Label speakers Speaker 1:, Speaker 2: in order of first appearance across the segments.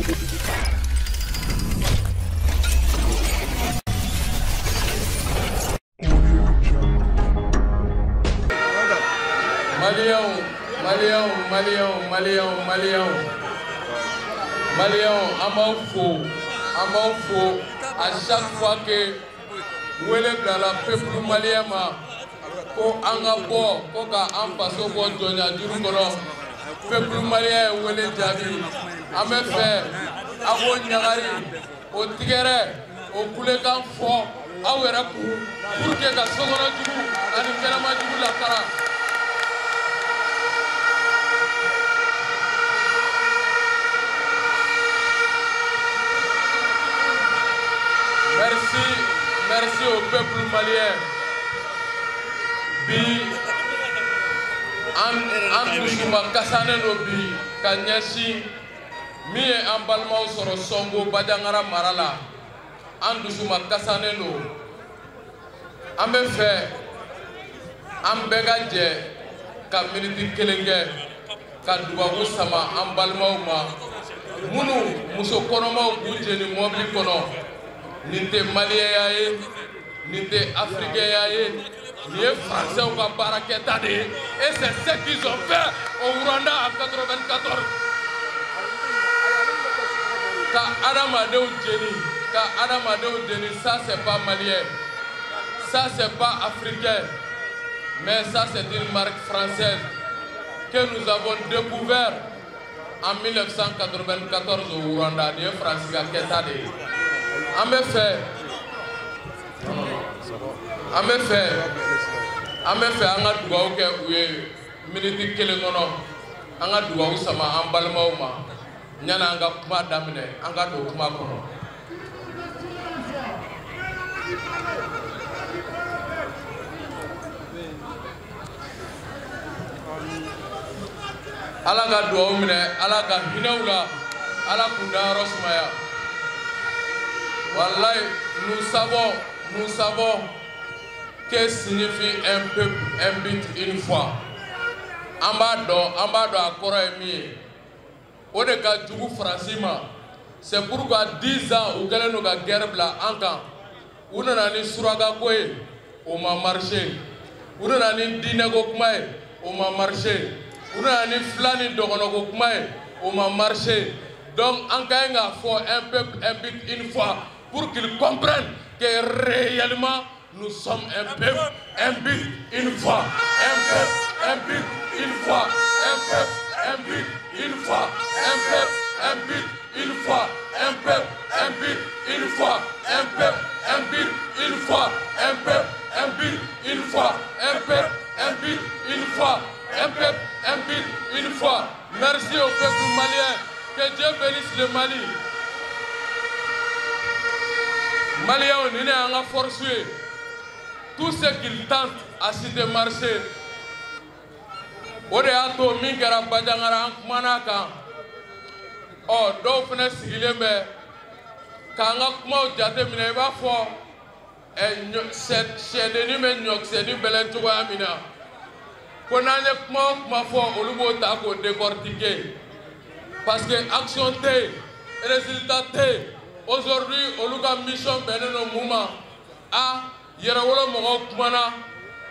Speaker 1: Maliyɛnw, Maliyɛnw, Maliyɛnw, Maliyɛnw, Maliyɛnw, an b'aw fo, an b'aw fo. À chaque fois que wele bilala peuple malien ma ko an ka bɔ ko ka an faso bɔ jɔnya juru kɔnɔ, peuple malien ye wele jaabi. An bɛ fɛ a k'o ɲagari, o tigɛrɛ, o kulekan fɔ aw yɛrɛ kun pour que ka sokɔnɔ jugu ani kɛnɛma jugu lakara. Merci, merci au peuple malien. Bi an dusuma kasanen don bi ka ɲɛsin min ye an balimaw sɔrɔ Sɔngo Bandiagara mara la. An dusuma kasanen don. An bɛ fɛ an bɛɛ ka jɛ ka miniti kelen kɛ ka dubabu sama an balimaw ma minnu muso kɔnɔmaw k'u jeni mɔbili kɔnɔ. Nin tɛ maliyɛnya ye, nin tɛ afrikɛnya ye, nin ye français ka baarakɛta de ye. Et c'est ce qu'ils ont fait au Rwanda en 94. Ka adamadenw jeni, ka adamadenw jeni, ça c'est pas malien, ça c'est pas africain, mais ça c'est une marque française que nous avons découvert en 1994 au Rwanda. Nin ye Faransi ka kɛta de ye. An bɛ fɛ, an bɛ fɛ, an bɛ fɛ an ka dugawu kɛ u ye miniti kelen kɔnɔ. An ka dugawu sama an balimaw ma yanni an ka kuma daminɛ, an ka don kuma kɔnɔ. Ala ka dugawu minɛ, Ala ka hinɛ u la, Ala k'u dayɔrɔ sumaya. Wallahi, nous savons que signifie un peuple, un but, une foi. An b'a dɔn, an b'a dɔn a kɔrɔ ye min ye. O de ka jugu Faransi ma. C'est pourquoi 10 ans u kɛlen don ka guerre bila an kan. U nana ni surakako ye, o ma marché. U nana ni diinɛko kuma ye, o ma marché. U nana ni fila ni dɔgɔnɔko kuma ye, o ma marché. Donc an ka ɲi k'a fɔ un peuple, un but, une foi, pour qu'ils comprennent que réellement nous sommes un peuple, un but, une foi. Un peuple, un but, une foi. Un peuple, un but, une foi. Un peuple, un but, une foi. Un peuple, un but, une foi. Un peuple, un but, une foi. Un peuple, un but, une foi. Un peuple, un but, une foi. Un peuple, un but, une foi. Merci au peuple malien. Que Dieu bénisse le Mali. Maliens, on est en force. Tout ce qu'ils tentent à citer marché. O de y'a to min kɛra Bandiagara, an kumana kan. Ɔ dɔw fana sigilen bɛ k'an ka kumaw jateminɛ, i b'a fɔ sɛdennin bɛ ɲɔkisɛnin bɛlɛn cogoya min na. Ko n'an ye kuma o kuma fɔ, olu b'o ta k'o décortiquer. Parce que action tɛ yen, résultat tɛ yen. Aujourd'hui, olu ka mission bɛnnen don mun ma? A yɛrɛwolo mɔgɔw kumana,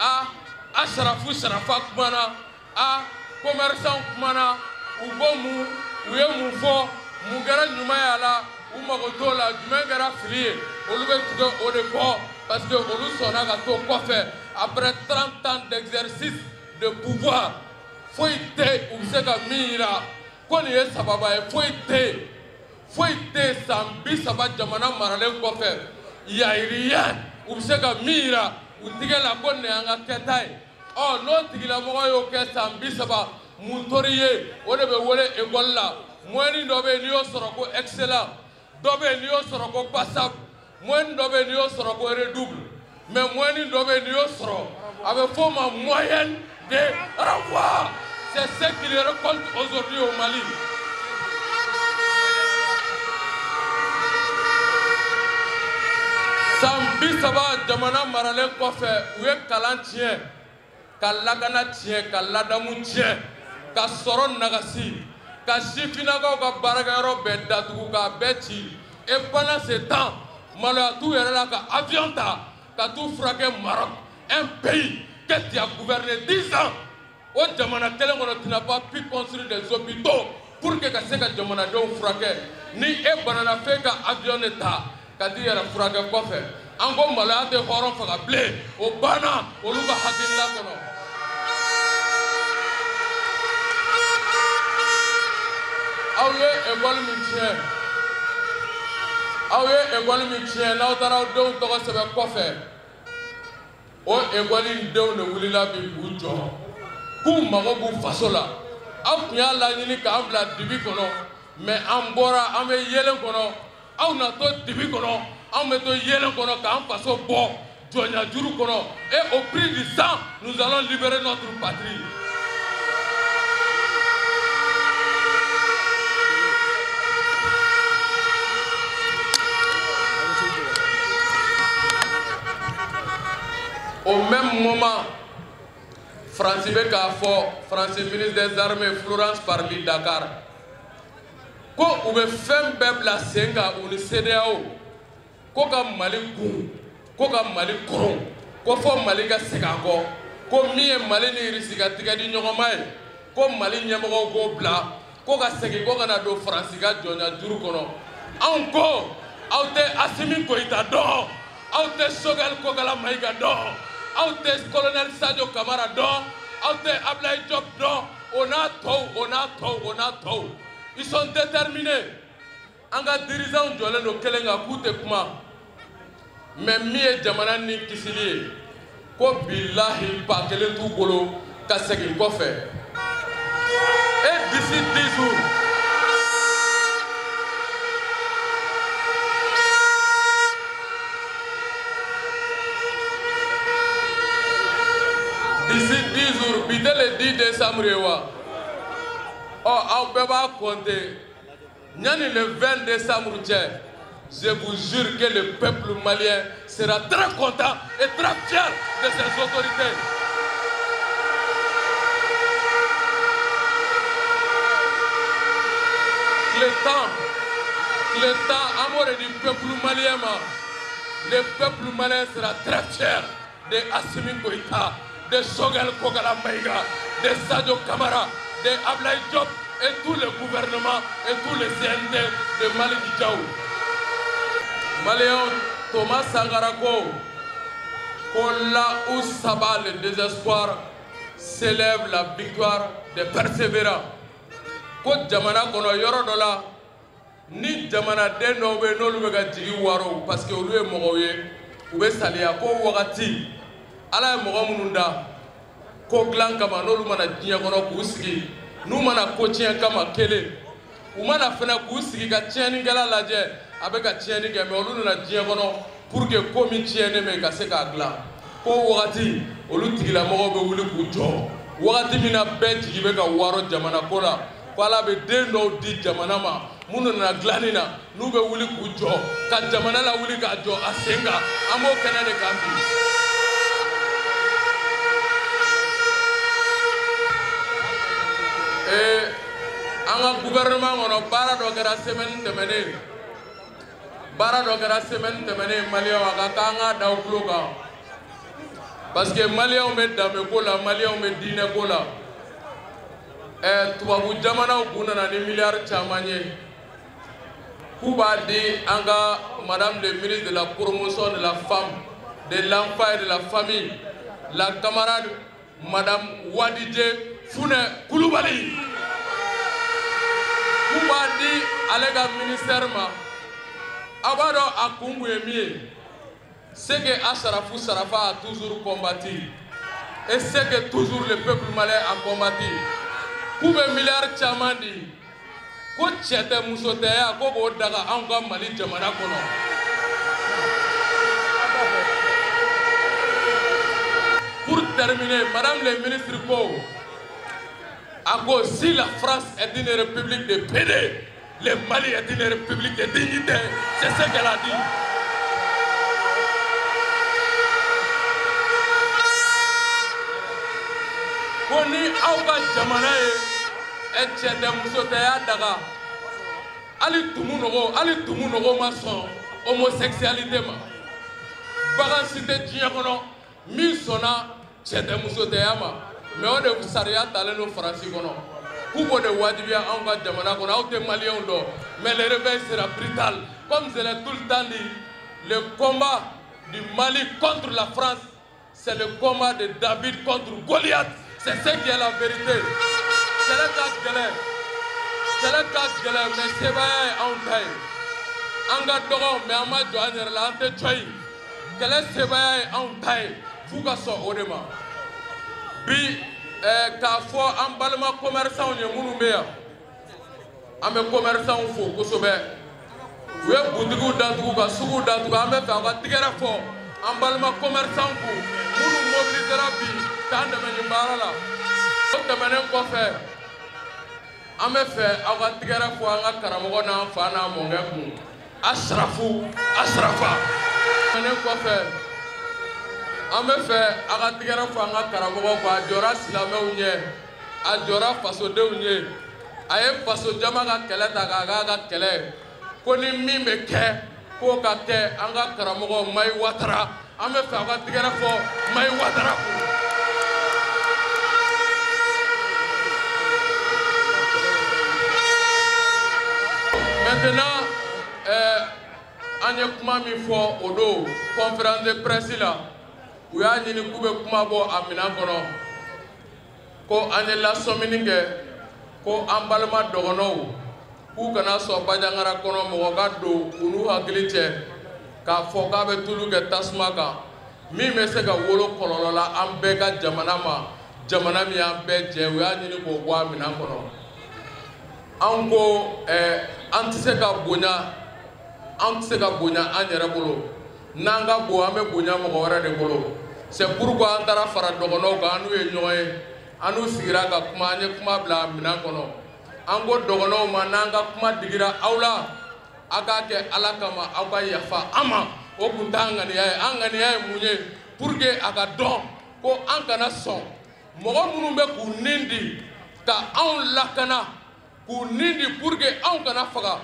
Speaker 1: a Asarafu Sarafa kumana, a commerçant kumana, u ko mun, u ye mun fɔ, mun kɛra ɲuman ye a la, u mago t'o la, jumɛn kɛra fili ye, olu bɛ tugu o de kɔ parce que olu sɔnna ka to kɔfɛ après 30 ans d'exercice de pouvoir. Foyi tɛ u bɛ se ka min yira ko nin ye sababa ye, foyi tɛ yen, foyi tɛ yen. San 30 jamana maralen kɔfɛ, yayiriya u bɛ se ka min yira u tigɛ la ko nin y'an ka kɛta ye. Ɔ n'o tigilamɔgɔ y'o kɛ san 30, mun tor'i ye? O de bɛ wele ekɔli la. Moyenne dɔ bɛ yen n'i y'o sɔrɔ ko excellent, dɔ bɛ yen n'i y'o sɔrɔ ko passable, moyenne dɔ bɛ yen n'i y'o sɔrɔ ko redouble, mais moyenne dɔ bɛ yen n'i y'o sɔrɔ a bɛ f'o ma moyenne de renvoi. C'est ce qu'il récolte aujourd'hui au Mali. San 30 jamana maralen kɔfɛ, u ye kalan tiɲɛ, ka lakana tiɲɛ, ka ladamu tiɲɛ, ka sɔrɔ nagasi, Ka sifinnakaw ka baarakɛyɔrɔ bɛɛ datugu k'a bɛɛ ci. Et pendant ce temps, maloya t'u yɛrɛ la ka avion ta ka t'u furakɛ Maroc, un pays que tu as gouverné 10 ans. O jamana kelen kɔnɔ, tu n'as pas pu construire des hôpitaux pour que ka se ka jamanadenw furakɛ. Ni e banana f'e ka avion de ta ka t'i yɛrɛ furakɛ kɔfɛ. An ko maloya tɛ hɔrɔn faga bilen, o banna olu ka hakilila kɔnɔ. Aw ye école min tiɲɛ, aw ye école min tiɲɛ, n'aw taara aw denw tɔgɔ sɛbɛn kɔfɛ, o école in denw de wulila bi k'u jɔ k'u mago b'u faso la. Aw tun y'a laɲini k'an bila dibi kɔnɔ, mais an bɔra, an bɛ yeelen kɔnɔ. Aw na to dibi kɔnɔ, anw bɛ to yeelen kɔnɔ k'an faso bɔ jɔnya juru kɔnɔ. Et au prix du sang, nous allons libérer notre patrie. Au même moment, France bɛ k'a fɔ, France ministre des armées Florence Parly Dakar, ko u bɛ fɛn bɛɛ bila sen kan u ni CEDEAO ko ka Mali gun, ko ka Mali koron, ko fɔ Mali ka segin a kɔ, ko min ye Mali ni Irisi ka tigɛ di ɲɔgɔn ma ye, ko Mali ɲɛmɔgɔw k'o bila, ko ka segin ko ka na don Faransi ka jɔnya juru kɔnɔ. Anw ko aw tɛ Assimi Goïta dɔn, aw tɛ Choguel Kokalla Maïga dɔn, aw tɛ colonel Sadio Camara dɔn, aw tɛ Ablaye Diop dɔn, o n'a tɔw, o n'a tɔw, o n'a tɔw. Ils sont déterminés. An ka dirigeants jɔlen don kelen kan k'u tɛ kuma, mais min ye jamana ni kisili ye, ko bilahi ba kelen t'u bolo ka segin kɔfɛ. Et d'ici 10 jours, d'ici 10 jours, bi tɛ le 10 décembre ye wa? Ɔ, aw bɛɛ b'a compter, yanni le 20 décembre cɛ, je vous jure que le peuple malien sera très content et très fier de ses autorités. Le temps, an b'o de di peuple malien ma. Le peuple malien sera très fier de Assimi Goïta, de Choguel Kokalla Maïga, de Sadio Camara, de Ablaye Diop et tout le gouvernement et tout le CNT de Malick Diaw. Maliens, Thomas Sankara ko ko là où s'abat le désespoir s'élève la victoire des persévérants. Ko jamana kɔnɔ yɔrɔ dɔ la, ni jamanaden dɔw bɛ yen n'olu bɛ ka jigi waro parce que olu ye mɔgɔw ye u bɛ saliya, ko wagati Ala ye mɔgɔ minnu da ko dilan kama, n'olu mana diɲɛ kɔnɔ k'u sigi, n'u mana ko tiɲɛ kama kelen, u mana fɛnɛ k'u sigi ka tiɲɛnikɛla lajɛ a bɛ ka tiɲɛni kɛ, mais olu nana diɲɛ kɔnɔ pour que ko min tiɲɛnen bɛ ka se k'a dilan, ko wagati olu tigilamɔgɔw bɛ wuli k'u jɔ. Wagati min na bɛɛ jigi bɛ ka waro jamana ko la, ko Ala bɛ den dɔw di jamana ma minnu nana dilanni na, n'u bɛ wuli k'u jɔ ka jamana lawuli k'a jɔ a sen kan. An b'o kɛnɛ de kan bi. Ee, an ka gouvernement kɔnɔ, baara dɔ kɛra semaine tɛmɛnen, baara dɔ kɛra semaine tɛmɛnen. Maliyɛnw, a ka kan an k'a da aw tulo kan parce que maliyɛnw bɛ danbe ko la, maliyɛnw bɛ diinɛ ko la. Ɛɛ, tubabu jamanaw kun nana ni miliyari caman ye k'u b'a di an ka madame le ministre de la promotion de la femme, de l'enfant et de la famille, la camarade madame Wadije Funɛ Kulubali, k'u b'a di ale ka ministère ma. Aw b'a dɔn a kun kun ye min ye? Ce que Acharafou Sarafa a toujours combattu et ce que toujours le peuple malien a combattu, k'u bɛ miliyari caman di ko cɛ tɛ muso tɛ ya, ko k'o daga anw ka Mali jamana kɔnɔ. Pour terminer, madame le ministre ko a ko si la France est une république de PD, le Mali est une république de dignité. C'est ce qu'elle a dit. Ko ni aw ka jamana ye Ɛ cɛ tɛ muso tɛ y'a daga. Hali tumu nɔgɔ, hali tumu nɔgɔ ma sɔn homosexualité ma. Bagan si tɛ diɲɛ kɔnɔ min sɔnna cɛ tɛ muso tɛ ya ma. Mais o de sariya talen don Faransi kɔnɔ. K'u b'o de wajibiya anw ka jamana kɔnɔ. Aw tɛ maliyɛnw dɔn. Mais le réveil sera brutal. Comme je l'ai tout le temps dit, le combat du Mali contre la France, c'est le combat de David contre Goliath. C'est ce qui est la vérité. Kɛlɛ ka gɛlɛn. Kɛlɛ ka gɛlɛn, mais sebaaya ye anw ta ye. An ka dɔgɔ, mais an ma jɔ an yɛrɛ la, an tɛ cɔ yen. Kɛlɛ sebaaya ye anw ta ye, f'u ka sɔn o de ma. Bi k'a fɔ an balima commerçants ye minnu bɛ yan, an bɛ commerçants fo kosɛbɛ. U ye butigiw datugu ka suguw datugu, an bɛ fɛ aw ka tigɛrɛ fɔ an balima commerçants kun minnu mobilisera bi k'an dɛmɛ nin baara la. O tɛmɛnen kɔfɛ, an bɛ fɛ aw ka tigɛrɛ fɔ an ka karamɔgɔ n'an fa n'an mɔkɛ kun, Asirafu Asirafa. Tɛmɛnen kɔfɛ, an bɛ fɛ aw ka tigɛrɛ fɔ an ka karamɔgɔ kun. A jɔra silamɛw ɲɛ, a jɔra fasodenw ye, a ye faso jama ka kɛlɛ ta k'a k'a ka kɛlɛ ko ni min bɛ kɛ k'o ka kɛ. An ka karamɔgɔ Mayi Watara, an bɛ fɛ aw ka tigɛrɛ fɔ Mayi Watara kun. Maintenant, an ye kuma min fɔ o don conférence de presse la, u y'a ɲini k'u bɛ kuma bɔ a minɛn kɔnɔ, ko an ye lasɔmini kɛ ko an balima dɔgɔnɔw k'u kana sɔn Bandiagara kɔnɔ mɔgɔ ka don u n'u hakili cɛ k'a fɔ k'a bɛ tulu kɛ tasuma kan min bɛ se ka wolo kɔlɔlɔ la an bɛɛ ka jamana ma, jamana min y'an bɛɛ jɛ. U y'a ɲini k'o bɔ a minɛn kɔnɔ. An ko an tɛ se ka bonya, an tɛ se ka bonya an yɛrɛ bolo. N'an ka bon, an bɛ bonya mɔgɔ wɛrɛ de bolo. C'est pourquoi an taara fara dɔgɔnɔw kan, an n'u ye ɲɔgɔn ye, an n'u sigira ka kuma, an ye kuma bila a minɛn kɔnɔ. An ko dɔgɔnɔw ma, n'an ka kuma digira aw la, aw k'a kɛ Ala kama, aw ka yafa an ma. O kun t'an ŋaniya ye. An ŋaniya ye mun ye? Pour que a ka dɔn ko an kana sɔn mɔgɔ minnu bɛ k'u nin di ka anw lakana, k'u nin di pour que anw kana faga,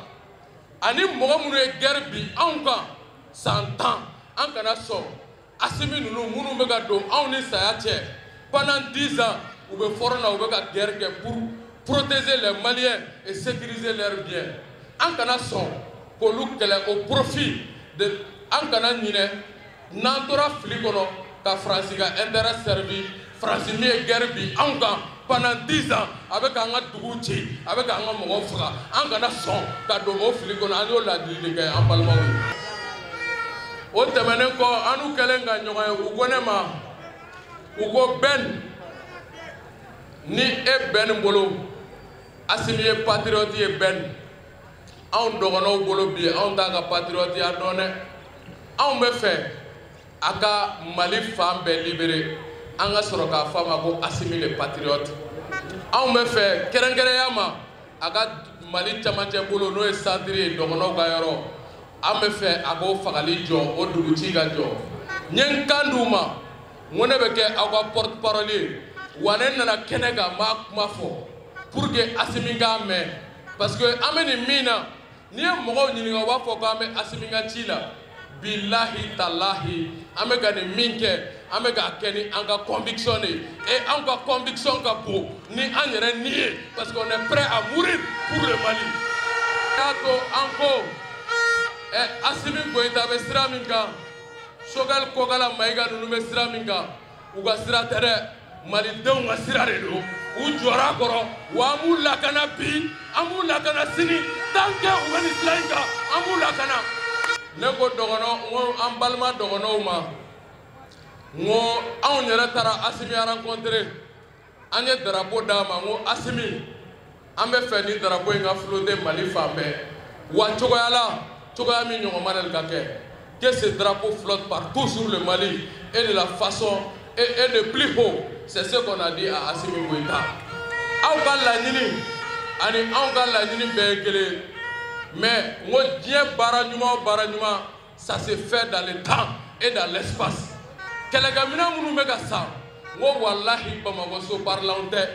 Speaker 1: ani mɔgɔ minnu ye guerre bi anw kan san 10, an kana sɔn Asimi ninnu minnu bɛ ka don anw ni saya cɛ pendant 10 ans, u bɛ front na, u bɛ ka guerre kɛ pour protéger les Maliens et sécuriser leurs biens. An kana sɔn k'olu kɛlɛ au profit de. An kana ɲinɛ n'an tora fili kɔnɔ ka Faransi ka intérêt servi. Faransi min ye guerre bi anw kan pendant 10 ans, a bɛ k'an ka duguw ci, a bɛ k'an ka mɔgɔw faga, an kana sɔn ka don o fili kɔnɔ. An y'o ladili de kɛ an balimaw ye. O tɛmɛnen kɔ, an n'u kɛlen ka ɲɔgɔn ye, u ko ne ma, u ko Ben, ni e Ben bolo, Asimi ye patriote ye. Ben, anw dɔgɔnɔw bolo bi, anw t'a ka patriote ya dɔn dɛ. Anw bɛ fɛ a ka Mali fan bɛɛ libéré, an ka sɔrɔ k'a fɔ a ma ko Asimi le patriote. Anw bɛ fɛ kɛrɛnkɛrɛnya ma a ka Mali camancɛ bolo, n'o ye centre ye, dɔgɔnɔw ka yɔrɔ, an bɛ fɛ a k'o fagali jɔ, o duguci ka jɔ. N ye n kan d'u ma, n ko ne bɛ kɛ aw ka porte parole ye, wa ne nana kɛnɛ kan, n b'a kuma fɔ pour que Asimi k'a mɛn. Parce que an bɛ nin min na, n'i ye mɔgɔw ɲininka, u b'a fɔ k'an bɛ Asimi ka ci la. Bilahi talahi, an bɛ ka nin min kɛ, an bɛ k'a kɛ ni an ka conviction de ye, et anw ka conviction ka bon ni an yɛrɛ ni ye, parce qu'on est prêt à mourir pour le Mali. Y'a to an ko Asimi Goïta bɛ sira min kan, Choguel Kokalla Maïga ninnu bɛ sira min kan, u ka sira tɛ dɛ, malidenw ka sira de don. U jɔra a kɔrɔ, wa an b'u lakana bi, an b'u lakana sini. Tant que u bɛ nin sira in kan, an b'u lakana. Ne ko dɔgɔnɔ, n ko an balima dɔgɔnɔw ma, n ko anw yɛrɛ taara Asimi rencontrer, an ye drapeau d'a ma. N ko Asimi, an bɛ fɛ ni drapeau in ka flotter Mali fan bɛɛ, wa cogoya la, cogoya min ɲɔgɔn ma deli ka kɛ, que ce drapeau flotte partout sur le Mali et de la façon et de plus haut. C'est ce qu'on a dit à Assimi Goïta. Aw ka laɲini ani anw ka laɲini bɛɛ ye kelen ye. Mais n ko diɲɛ baara ɲuman o baara ɲuman, ça se fait dans le temps et dans l'espace. Kɛlɛkɛminɛn minnu bɛ ka san, n ko walahi, Bamakɔ so parlant tɛ.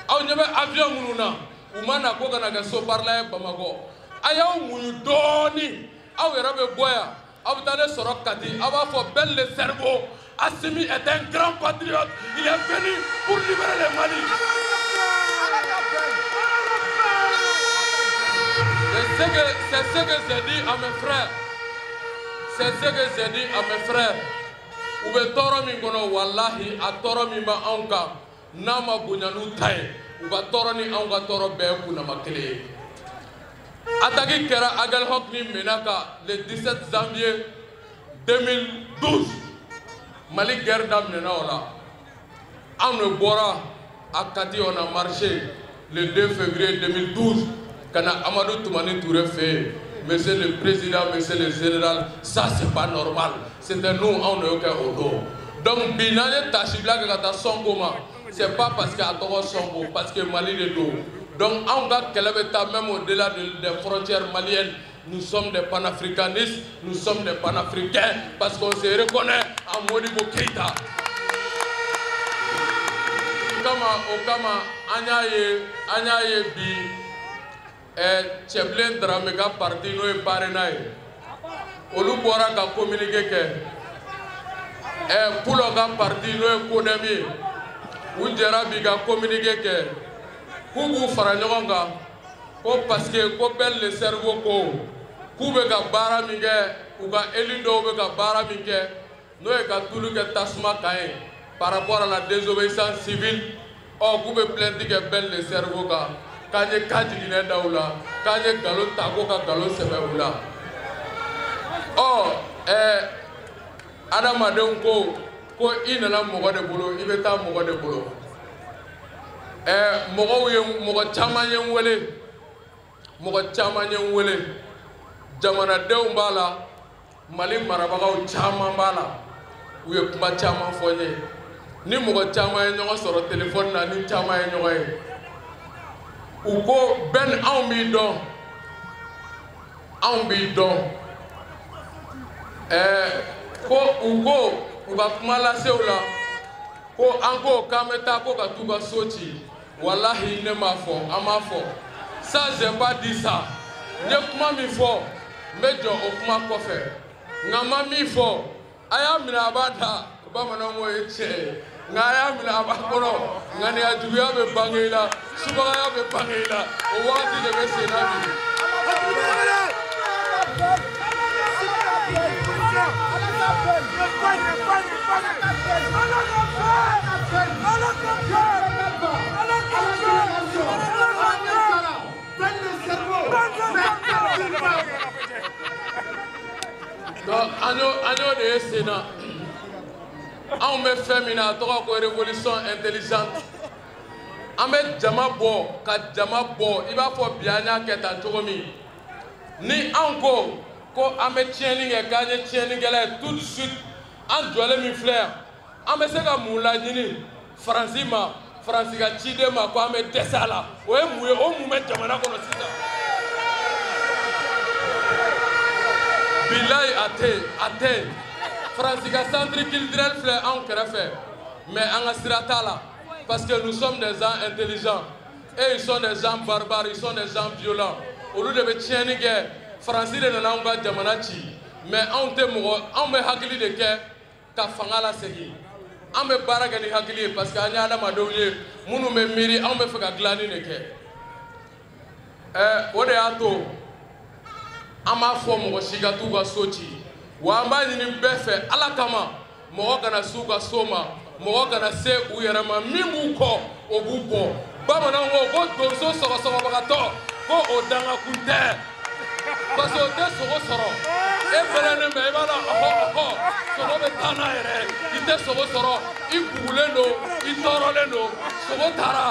Speaker 1: Aw ɲɛ bɛ avion minnu na, U ma na ko ka na kɛ soparila ye Bamakɔ. A y'aw muɲu dɔɔni, aw yɛrɛ bɛ bɔ yan, aw bɛ taa ne sɔrɔ Kati, aw b'a fɔ Ben le cerveau, Assimi est un grand patriote, il est venu pour libérer le Mali. C'est ce que j'ai dit à mes frères. C'est ce que j'ai dit à mes frères. U bɛ tɔɔrɔ min kɔnɔ, walahi a tɔɔrɔ min bɛ anw kan, n'a ma bonya n'u ta ye, u ka tɔɔrɔ ni anw ka tɔɔrɔ bɛɛ ye kunnama kelen ye. Attaque kɛra Aguelhok ni Menaka le 17 janvier 2012. Mali guerre daminɛna o la. Anw de bɔra a Kati, on a marché le 2 février 2012 ka na Amadou Toumani Touré fɛ yen. Monsieur le président, monsieur le général, ça c'est pas normal. C'était nous, anw de y'o kɛ o don. Donc bi n'an ye tasibila kɛ ka taa Sonko ma, c'est pas parce que a tɔgɔ Sonko, parce que Mali de don. Donc anw ka kɛlɛ bɛ taa même au-delà des frontières maliennes. Nous sommes des panafricanistes, nous sommes des panafricains parce qu'on se reconnaît en Modibo Keïta. O kama an y'a ye bi Cɛbilen Darame ka parti n'o ye Parena ye, olu bɔra ka communiqué kɛ. Pulɔ ka parti n'o ye Kodɛmi ye, u jɛra bi ka communiqué kɛ k'u b'u fara ɲɔgɔn kan ko parce que ko Ben le cerveau ko k'u bɛ ka baara min kɛ, u ka élu dɔw bɛ ka baara min kɛ n'o ye ka tulu kɛ tasuma kan ye par rapport à la désobéissance civile, ɔ k'u bɛ plainte kɛ Ben le cerveau kan, k'an ye ka jiginɛ da u la, k'an ye nkalon ta ko ka nkalon sɛbɛ u la. Ɔ adamadenw ko i nana mɔgɔ de bolo, i bɛ taa mɔgɔ de bolo. Mɔgɔw ye mɔgɔ caman ye n wele, mɔgɔ caman ye n wele, jamanadenw b'a la, Mali marabagaw caman b'a la, u ye kuma caman fɔ n ye. Ni mɔgɔ caman ye ɲɔgɔn sɔrɔ telefɔni na, ni caman ye ɲɔgɔn ye, u ko Ben anw b'i dɔn, anw b'i dɔn. Ko u ko u ka kuma lasew la ko an ko k'an bɛ taa ko ka t'u ka so ci. Walahi ne m'a fɔ, an m'a fɔ. Ça j'ai pas dit ça. N ye kuma min fɔ, n bɛ jɔ o kuma kɔfɛ. Nka n ma min fɔ, a y'a minɛ a b'a da, bamananw ko ye tiɲɛ ye. Nka a y'a minɛ a b'a kɔnɔ, ŋaniya juguya bɛ bange i la, subagaya bɛ bange i la, o wagati de bɛ sen na bi. Donc an y'o de ye sen na. Anw bɛ fɛn min na, a tɔgɔ ko révolution intelligente. An bɛ jama bɔ ka jama bɔ, i b'a fɔ bi an y'a kɛ tan cogo min. Ni anw ko an bɛ tiɲɛni kɛ, k'an ye tiɲɛnikɛla ye tout de suite, an jɔlen min filɛ yan, an bɛ se ka mun laɲini Faransi ma, Faransi ka ciden ma ko an bɛ dɛsɛ a la, o ye mun ye, o mun bɛ jamana kɔnɔ sisan? Bilayi a tɛ yen, a tɛ yen. Faransi ka centre culturel filɛ anw kɛrɛfɛ, mais an ka sira t'a la parce que nous sommes des gens intelligents et ils sont des gens barbares, ils sont des gens violents. Olu de bɛ tiɲɛni kɛ. Faransi de nana anw ka jamana ci, mais anw tɛ mɔgɔ, anw bɛ hakili de kɛ ka fanga lasegin. An bɛ baara kɛ ni hakili ye parce que an ye adamadenw ye minnu bɛ miiri, anw bɛ fɛ ka dilanni de kɛ. O de y'a to an b'a fɔ mɔgɔ si ka t'u ka so ci, wa an b'a ɲini bɛɛ fɛ Ala kama, mɔgɔ kana s'u ka so ma, mɔgɔ kana se u yɛrɛ ma, min b'u kɔ o b'u bɔ. Bamananw ko donso sɔgɔsɔgɔbagatɔ ko o dangakun tɛ, parce que o tɛ sogo sɔrɔ. E bɛlɛnnen bɛ, i b'a dɔn ɔhɔ ɔhɔ, sogo bɛ taa n'a yɛrɛ ye, i tɛ sogo sɔrɔ, i bugulen don, i tɔɔrɔlen don, sogo taara.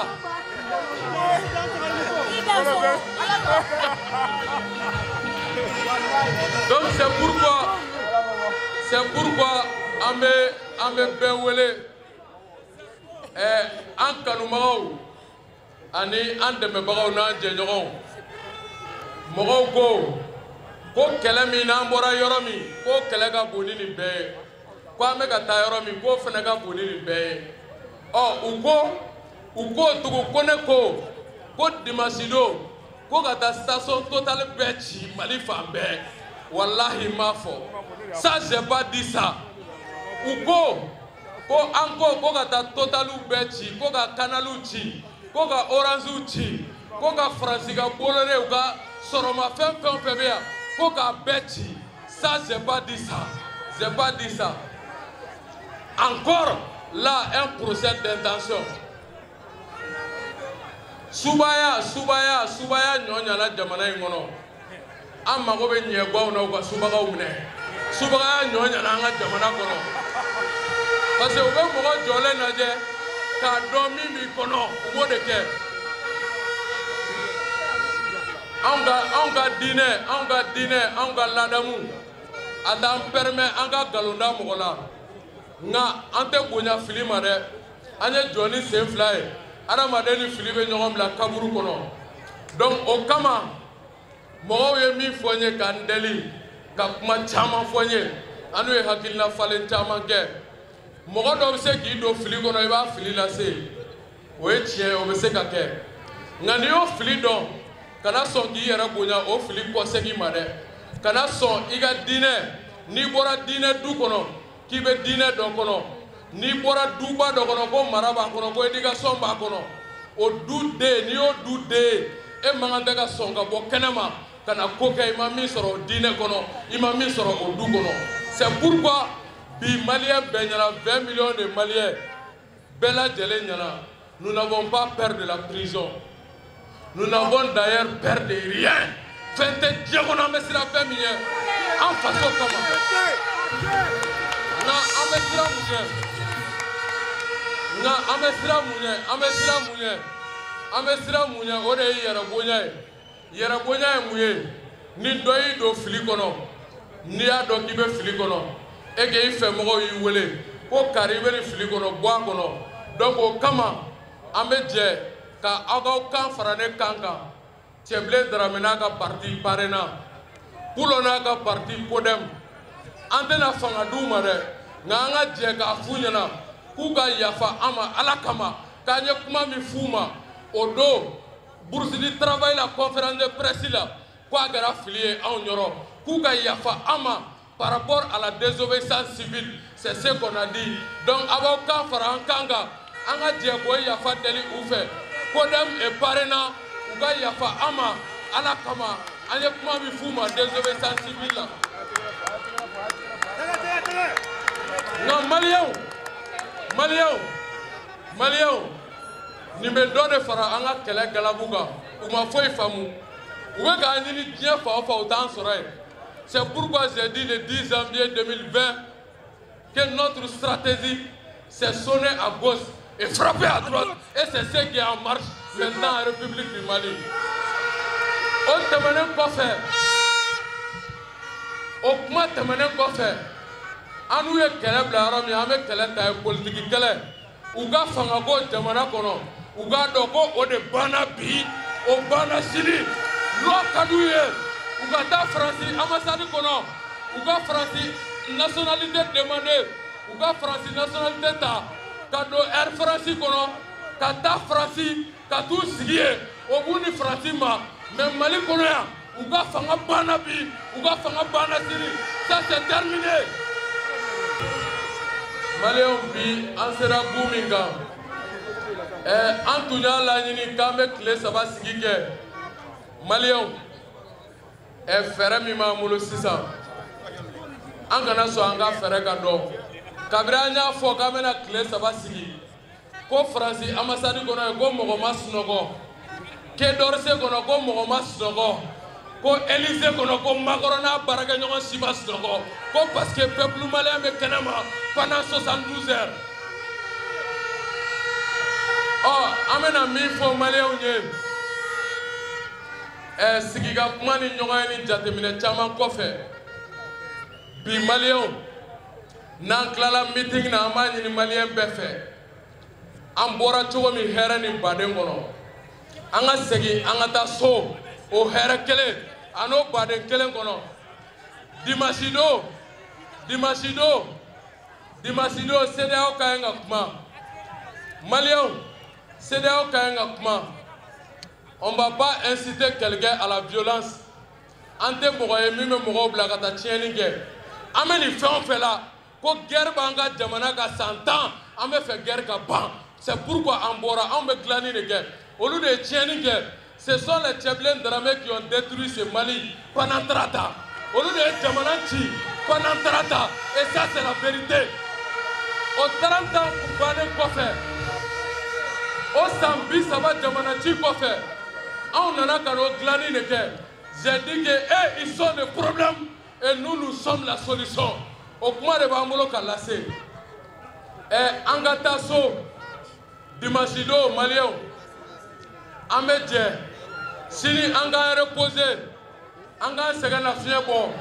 Speaker 1: Donc c'est pourquoi an bɛ bɛɛ wele, an kanubagaw ani an dɛmɛbagaw n'an jɛɲɔgɔnw. Mɔgɔw ko kɛlɛ min n'an bɔra yɔrɔ min, ko kɛlɛ ka bon ni nin bɛɛ ye, ko an bɛ ka taa yɔrɔ min, k'o fana ka bon ni nin bɛɛ ye. Ɔ u ko tugun ko ne ko ko dimanche don ko ka taa station Total bɛɛ ci Mali fan bɛɛ. Walahi n m'a fɔ. Ça, j'ai pas dit ça. U ko ko an ko ko ka taa Totaliw bɛɛ ci, ko ka Canaliw ci, ko ka Orangew ci, ko ka Faransi ka Bolloré u ka sɔrɔmafɛn fɛn o fɛn bɛ yan ko k'a bɛɛ ci. Ça, j'ai pas dit ça. J'ai pas dit ça. Encore là, un procès d'intention. Subaya, subaya, subaya ɲɔ ɲana jamana in kɔnɔ. An mago bɛ ɲɛgwanw na u ka subagaw minɛ. Subagaya ɲɔ ɲana an ka jamana kɔnɔ. Parce que u bɛ mɔgɔ jɔlen lajɛ k'a dɔn min b'i kɔnɔ, u b'o de kɛ. Anw ka diinɛ, anw ka diinɛ, anw ka ladamu, a t'an permet an ka nkalon da mɔgɔ la. Nka an tɛ bonya fili ma dɛ. An ye jɔ ni sen fila ye. Adamaden ni fili bɛ ɲɔgɔn bila kaburu kɔnɔ. Donc o kama mɔgɔw ye min fɔ n ye ka n deli, ka kuma caman fɔ n ye, an n'u ye hakilina falen caman kɛ. Mɔgɔ dɔ bɛ se k'i don fili kɔnɔ, i b'a fili lase, o ye tiɲɛ ye, o bɛ se ka kɛ. Nka n'i y'o fili dɔn, kana sɔn k'i yɛrɛ bonya o fili kɔsegin ma dɛ. Kana sɔn i ka diinɛ, n'i bɔra diinɛ du kɔnɔ k'i bɛ diinɛ dɔ kɔnɔ, n'i bɔra duba dɔ kɔnɔ ko mara b'a kɔnɔ, ko éducation b'a kɔnɔ, o du den, n'i y'o du den ye, e man kan tɛ ka sɔn ka bɔ kɛnɛ ma ka na ko kɛ i ma min sɔrɔ o diinɛ kɔnɔ, i ma min sɔrɔ o du kɔnɔ. C'est pourquoi bi malien bɛɛ ɲɛna, 20 millions de Maliens bɛɛ lajɛlen ɲɛna, nous n'avons pas peur de la prison. Nous n'avons d'ailleurs peur de rien. Fɛn tɛ diɲɛ kɔnɔ an bɛ siran fɛn min ɲɛ an faso kama. Nka an bɛ siran mun ɲɛ? Nka an bɛ siran mun ɲɛ? An bɛ siran mun ɲɛ? An bɛ siran mun ɲɛ? O de ye yɛrɛbonya ye. Yɛrɛbonya ye mun ye? Ni dɔ y'i don fili kɔnɔ, n'i y'a dɔn k'i bɛ fili kɔnɔ, e k'i fɛ mɔgɔw y'i wele ko kari i bɛ nin fili kɔnɔ, bɔ a kɔnɔ. Donc o kama an bɛ jɛ ka aw k'aw kan fara ne kan kan. Tiébilé Dramé n'a ka parti PARENA, Poulo n'a ka parti PODEM, an tɛna fanga d'u ma dɛ, nka an ka jɛ k'a f'u ɲɛna k'u ka yafa an ma Ala kama, k'an ye kuma min f'u ma o don bourse du travail la, conférence de presse la, k'a kɛra fili ye anw yɔrɔ, k'u ka yafa an ma par rapport à la désobéissance civile. C'est ce qu'on a dit. Donc a b'aw kan fara an kan kan, an ka jɛ k'o yafa deli u fɛ. PODEM et PARENA, u ka yafa an ma Ala kama, an ye kuma min f'u ma désobéissance civile la. Nka maliyɛnw, maliyɛnw, maliyɛnw, nin bɛ dɔ de fara an ka kɛlɛ galabu kan. U ma foyi faamu, u bɛ k'an ɲini diɲɛ fan o fan, u t'an sɔrɔ yen. C'est pourquoi j'ai dit le 10 janvier 2020 que notre stratégie, c'est sonner à gauche et frapper à droite, et c'est ce qui est en marche maintenant en République du Mali. O tɛmɛnen kɔfɛ, o kuma tɛmɛnen kɔfɛ, an n'u ye kɛlɛ bila yɔrɔ min, an bɛ kɛlɛ ta ye politiki kɛlɛ. U ka fangako jamana kɔnɔ, u k'a dɔn ko o de banna bi, o banna sini. N'o ka d'u ye, u ka taa Faransi ambassade kɔnɔ, u ka Faransi nationalité demander, u ka Faransi nationalité ta ka don Air France kɔnɔ ka taa Faransi ka t'u sigi yen, o b'u ni Faransi ma. Mais Mali kɔnɔ yan, u ka fanga banna bi, u ka fanga banna sini. Ça, c'est terminé. Maliyɛnw, bi an sera gu min kan, ɛ an tun y'a laɲini k'an bɛ tile 3 sigi kɛ. Maliyɛnw, ɛ fɛɛrɛ min b'an bolo sisan, an kana sɔn an ka fɛɛrɛ ka dɔn. Kabini an y'a fɔ k'an bɛna tile 3 sigi ko Faransi ambassade kɔnɔ yen, ko mɔgɔ ma sunɔgɔ, Quai d'Orsay kɔnɔ ko mɔgɔ ma sunɔgɔ, ko Élysée kɔnɔ ko Macron n'a baarakɛɲɔgɔn si ma sunɔgɔ, ko parce que peuple malien bɛ kɛnɛ ma pendant 72 heures. Ɔ an bɛna min fɔ maliyɛnw ye, ɛ sigi ka kuma ni ɲɔgɔn ye ni jateminɛ caman kɔfɛ, bi maliyɛnw, n'an tilala meeting na, an b'a ɲini maliyɛn bɛɛ fɛ, an bɔra cogo min hɛrɛ ni baden kɔnɔ, an ka segin an ka taa so o hɛrɛ kelen a n'o baden kelen kɔnɔ. Dimanche don, dimanche don, dimanche don, CEDEAO ka ɲi ka kuma. Maliyɛnw, CEDEAO ka ɲi ka kuma. On va pas inciter quelqu'un à la violence. An tɛ mɔgɔ ye min bɛ mɔgɔw bila ka taa tiɲɛni kɛ. An bɛ nin fɛn o fɛn la, ko guerre b'an ka jamana kan san 10, an bɛ fɛ guerre ka ban. C'est pourquoi an bɔra, anw bɛ dilanni de kɛ. Olu de ye tiɲɛni kɛ. Ce sont les Tiébilé Dramé qui ont détruit ce Mali pendant 30 ans. Olu de ye jamana ci pendant 30 ans. Et ça, c'est la vérité. O 30 ans bannen kɔfɛ, o san 30 jamana ci kɔfɛ, anw nana ka n'o dilanni de kɛ. J'ai dit que eux, ils sont le problème et nous, nous sommes la solution. O kuma de b'an bolo ka lase. Ɛ, an ka taa so dimanche don, maliyɛnw, an bɛ jɛ sini, an k'an reposer, an k'an sɛgɛn lafiɲɛ bɔ.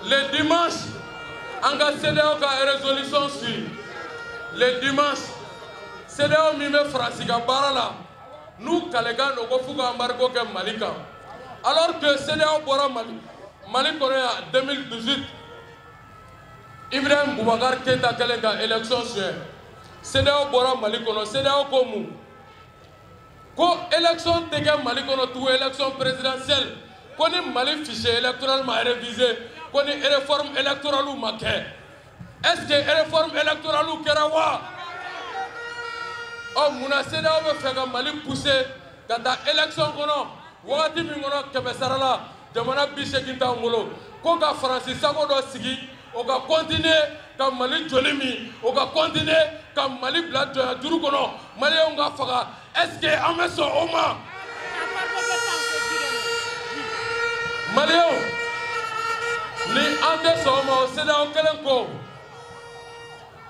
Speaker 1: Le dimanche, an ka CEDEAO ka résolution suit. Le dimanche, CEDEAO min bɛ Faransi ka baara la, n'u kalekan don ko f'u ka embargo kɛ Mali kan, alors que CEDEAO bɔra Mali kɔnɔ yan 2018, Ibrahim Boubacar Keïta kɛlen ka élection suɲɛ, CEDEAO bɔra Mali kɔnɔ. CEDEAO ko mun? Ko élection tɛ kɛ Mali kɔnɔ tugun, élection présidentielle, ko ni Mali fichier électoral ma révisé, ko ni réforme électorale ma kɛ. Est-ce que réforme électorale kɛra wa? Ɔ, munna CEDEAO bɛ fɛ ka Mali pousser ka taa élection kɔnɔ wagati min kɔnɔ, 100 sara la, jamana 80 t'anw bolo, ko ka Faransi sago dɔ sigi, o ka continuer ka Mali joli min, o ka continuer ka Mali bila jɔnya juru kɔnɔ, maliyɛnw ka faga? Est-ce que an bɛ sɔn o ma? Maliyɛnw, ni an tɛ sɔn o ma. O CEDEAO kelen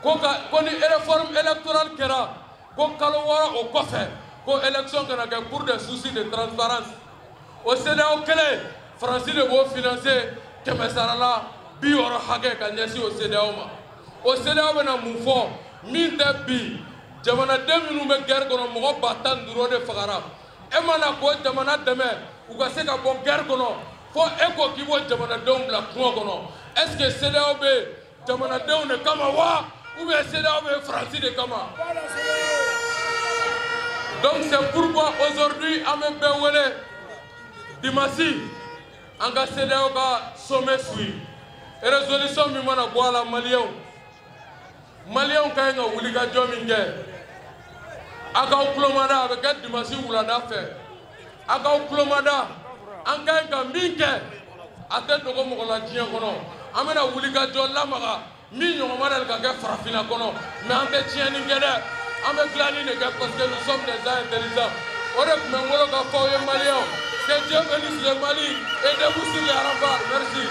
Speaker 1: ko ka ko ni réforme électorale kɛra, ko kalo 6 o kɔfɛ, ko élection kana kɛ pour des soucis de transparence. O CEDEAO kelen, Faransi de b'o financer 100 sara la 60 hakɛ ka ɲɛsin o CEDEAO ma. O CEDEAO bɛna mun fɔ min tɛ bi jamanaden minnu bɛ guerre kɔnɔ, mɔgɔ 15 000 de fagara, e mana k'o jamana dɛmɛ u ka se ka bɔ guerre kɔnɔ, fo e ko k'i b'o jamanadenw bila kungo kɔnɔ? Est ce que CEDEAO bɛ jamanadenw de kama wa, ou bien CEDEAO bɛ Faransi de kama? Donc c'est pourquoi aujourd'hui an bɛ bɛɛ wele dimanche, an ka CEDEAO ka sommet suit. Résolution min mana bɔ a la, maliyɛnw, maliyɛnw ka ɲi ka wuli ka jɔ min kɛ, a k'aw tulomada. A bɛ kɛ dimanche wulada fɛ, a k'aw tulomada. An ka ɲi ka min kɛ, a tɛ dogo mɔgɔ la diɲɛ kɔnɔ. An bɛna wuli ka jɔ lamaga min ɲɔgɔn ma deli ka kɛ farafinna kɔnɔ, mais an tɛ tiɲɛni kɛ dɛ, an bɛ dilanni de kɛ, parce que nous sommes des gens intelligents. O de tun bɛ n bolo ka fɔ aw ye, maliyɛnw. Que Dieu bénisse le Mali et debout sur les remparts. Merci.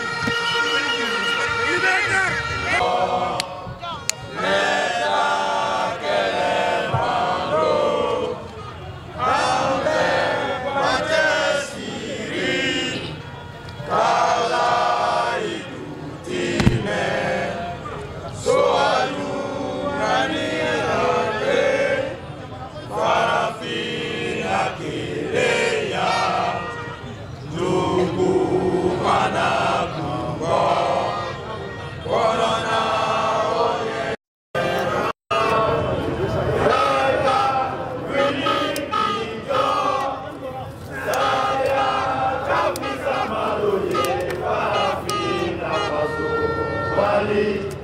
Speaker 2: Mali.